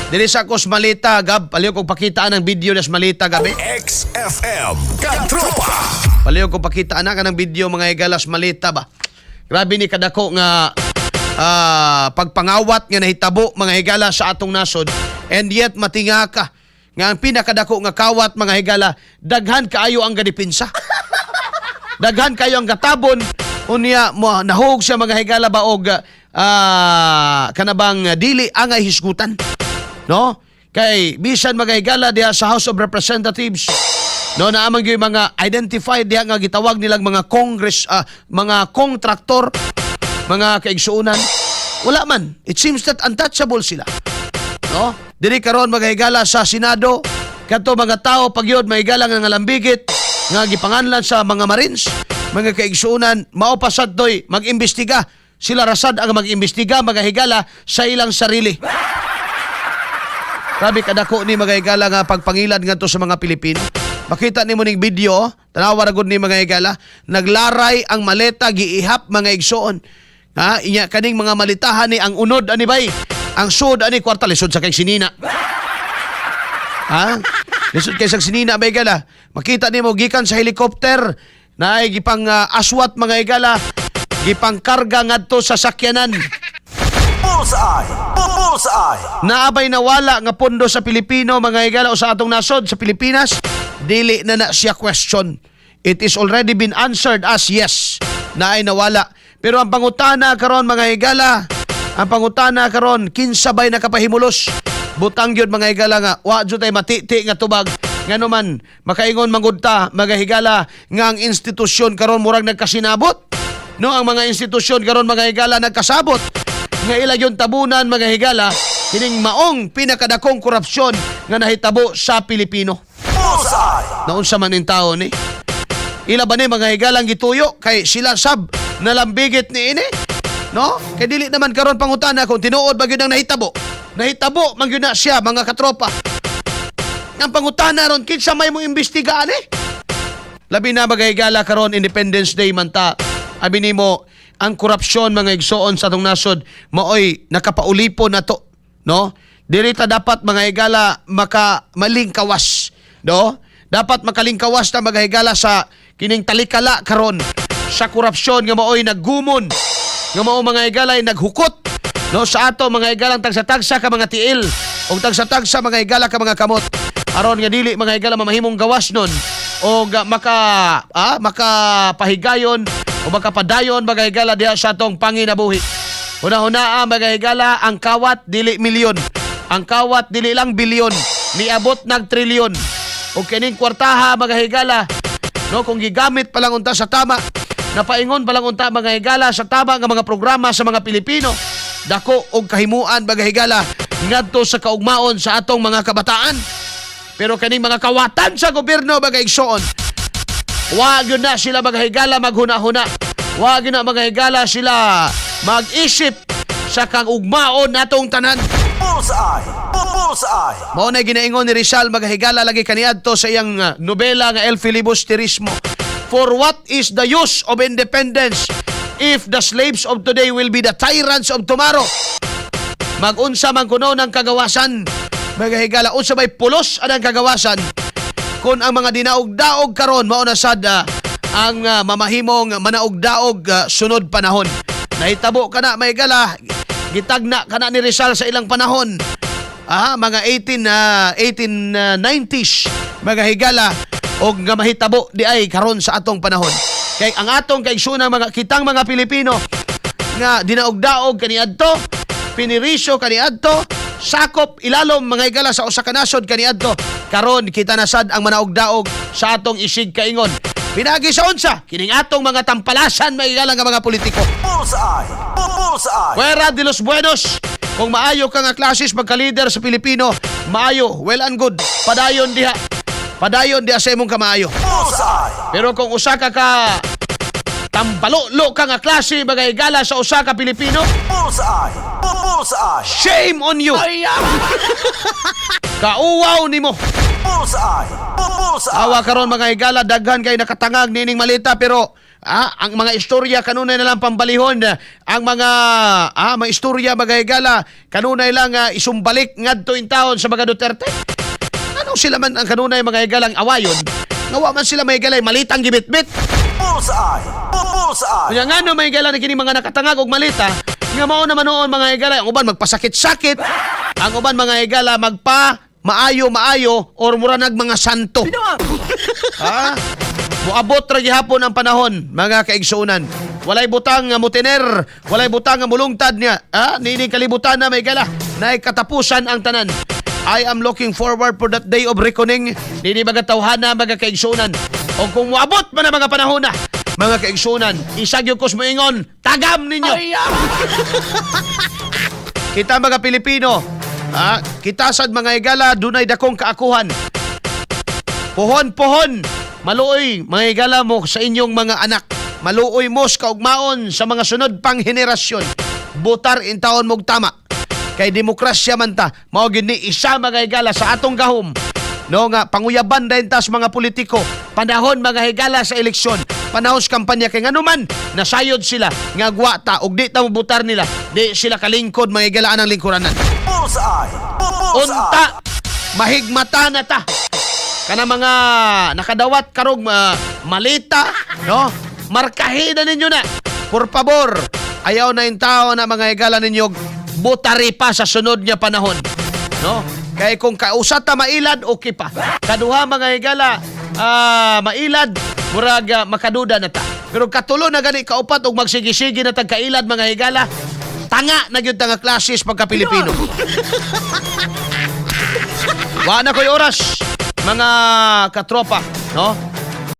Dili sa kos malita, Gab. Palihog kog pakitaan ang video nas malita, gabi. XFM Katropa. Palihog kog pakitaan na kanang video, mga higala, malita ba. Grabe ni kadako nga pagpangawat nga nahitabo, mga higala, sa atong nasod, and yet matinga ka nga ang pinakadako nga kawat, mga higala, daghan kaayo ang gadipinsa. Daghan kayo ang katabon, unya mo nahug siya, mga higala ba, og kanabang dili angay hisgutan, no? Kay bisan, mga higala, diha sa House of Representatives, no, naa man gyud mga identified diha nga gitawag nilang mga congress mga kontraktor, mga kaigsuonan, wala man. It seems that untouchable sila, no? Diri karon, mga higala, sa Senado, kadto mga tao pagyod, mga higala, nga ngalambigit nga gipanganlan sa mga Marines, mga kaigsuonan, mao pa sad toy mag-imbestiga. Sila rasad ang mag-imbestiga, mga higala, sa ilang sarili. Grabe kadako ni, mga higala, nga pagpangilad ngadto sa mga Pilipino. Makita nimo ning video, oh. Tanawa ra gud ni, mga higala, naglaray ang maleta, giihap, mga igsoon. Ha, inya kaning mga malitahan ni ang unod ani bay. Ang sud ani kwarta, lisod sa kay sinina. Ha? Lisod kay sa sinina, mga higala. Makita nimo gikan sa helicopter naay gipang aswat, mga higala, gipang karga ngadto sa sakyanan. Bullseye! Bullseye! Naabay nawala nga pondo sa Pilipino, mga higala, o sa atong nasod sa Pilipinas? Dili na na siya question. It is already been answered as yes. Naay nawala. Pero ang pangutana karon, mga higala, ang pangutana karon, kinsa bay nakapahimulos? Butang gyud, mga higala, nga wa jud tay matiti nga tubag, ngano man makaingon mangud ta, mga higala, nga ang institusyon karon murag nagkasinabot. No, ang mga institusyon karon, mga higala, nagkasabot nga ila yung tabunan, mga higala, kining maong pinakadakong korupsyon nga nahitabo sa Pilipino. Bullseye! Naunsa man ning tao ni? Ila ba ni, mga higalang, gituyo kay sila sab nalambigit ni ini? No? Kay dili naman karon pangutana kung tinuod ba gyud ang nahitabo. Nahitabo man gyud na siya, mga katropa. Ang pangutana ron, kinsa may mo imbestigaan eh? Labi na, mga higala, karon Independence Day man ta. Abi nimo ang korupsyon, mga igsoon, sa atong nasod maoy nakapaulipon na to, no? Dili ta dapat, mga higala, maka malingkawas, no? Dapat makalingkawas ta, mga higala, sa kining talikala karon sa korupsyon nga maoy naggumon, nga mao, mga higala, ay naghukot, no, sa ato, mga higalang tagsa-tagsa ka mga tiil ug tagsa-tagsa, mga higala, ka mga kamot, aron nga dili, mga higala, mamahimong gawas nun o maka makapahigayon o makapadayon, mga higala, diha sa atong panginabuhi. Huna-huna, mga higala, ang kawat dili milyon. Ang kawat dili lang bilyon, niabot nag trilyon. O kining kwartaha, mga higala, no, kung gigamit pa lang unta sa tama, napaingon pa lang unta, mga higala, sa tama nga mga programa sa mga Pilipino, dako og kahimuan, mga higala, ngadto sa kaugmaon sa atong mga kabataan. Pero kaning mga kawatan sa gobyerno, mga igsoon, wa gyud na sila, mga higala, maghuna-huna. Wa gyud na, mga higala, sila mag-isip sa kaugmaon natong tanan. Bullseye! Bullseye! Mao na ginaingon ni Rizal, mga higala, lagi kaniadto sa iyang nobela nga El Filibusterismo. For what is the use of independence if the slaves of today will be the tyrants of tomorrow? Magunsa man kuno ng kagawasan, mga higala, unsa may pulos anang kagawasan kung ang mga dinaog-daog karon mao na sad ang mamahimong manaog-daog sunod panahon? Nahitabo kana, mga higala, gitagna kana ni Rizal sa ilang panahon. Ah, mga 1890s, mga higala, og nga mahitabo di ay karon sa atong panahon. Kay ang atong kaigsunan, mga kitang mga Pilipino nga dinaog-daog kaniadto, pinirisyo kaniadto, sakop ilalom, mga higala, sa usa ka nasod kaniadto. Karon kita na sad ang manaog-daog sa atong isig kaingon. Pinagi sa unsa? Kining atong mga tampalasan, mga higala, nga mga politiko. Bullseye! Bullseye! Fuera de los buenos. Kung maayo ka nga klasis magka-leader sa Pilipino, maayo, well and good. Padayon diha. Padayon diha sa imong kamaayo. Bullseye! Pero kung usa ka ka tambalolo ka nga klase, mga higala, sa usa ka Pilipino, Bullseye! Bullseye! shame on you. Kauwaw nimo. Bullseye! Bullseye! Awa karon, mga higala, daghan kay nakatangag nining malita, pero Ang mga istorya kanunay na lang pambalihon, ang mga istorya, mga higala, kanunay lang isumbalik ngadto in taon sa mga Duterte. Anong sila man ang kanunay, mga higalang, awayon? Nga wa man sila, mga higalay, malitang gibitbit. Bullseye! Bullseye! Kaya nga no, mga higala, na kini mga nakatangag og malita, nga mao naman noon, mga higala, ang uban magpasakit-sakit, ang uban, mga higala, magpa maayo maayo or mura nag mga santo. Ha? Muabot ra gihapon ang panahon, mga kaigsuonan. Walay butang nga mutiner, walay butang nga mulungtad niya. Ha? Niini kalibutan na, may gala, naay katapusan ang tanan. I am looking forward for that day of reckoning. Nini mga tawhana, mga kaigsuonan. O kung muabot man ang mga panahon na, mga kaigsuonan, isag yung moingon, tagam ninyo. Kita mga Pilipino, ha? Kita sad, mga higala, dunay dakong kaakuhan. Pohon, pohon. Maluoy, mga higala, mo sa inyong mga anak. Maluoy mo sa kaugmaon sa mga sunod pang henerasyon. Botar in taon mog tama. Kay demokrasya man ta, mao gyud ni isa, mga higala, sa atong gahom. No nga panguyaban din tas mga politiko. Panahon, mga higala, sa eleksyon. Panahon sa kampanya, kay nganuman nasayod sila nga gwa ta og di ta mobotar nila. Di sila kalingkod, mga higala, anang lingkuranan. Bullseye! Bullseye! Unta mahigmata na ta kana mga nakadawat karog malita, no? Markahin na ninyo na. Por pabor, ayaw na yung tao na, mga higala, ninyo botari pa sa sunod nga panahon, no? Kay kung kausa ta mailad, okay pa. Kaduha, mga higala, mailad, murag makaduda na ta. Pero katulo na gani, kaupat og magsigi-sige na tag kailad, mga higala, tanga na gyud ta nga klases pagka Pilipino. Wa na ko'y oras, mga katropa, no?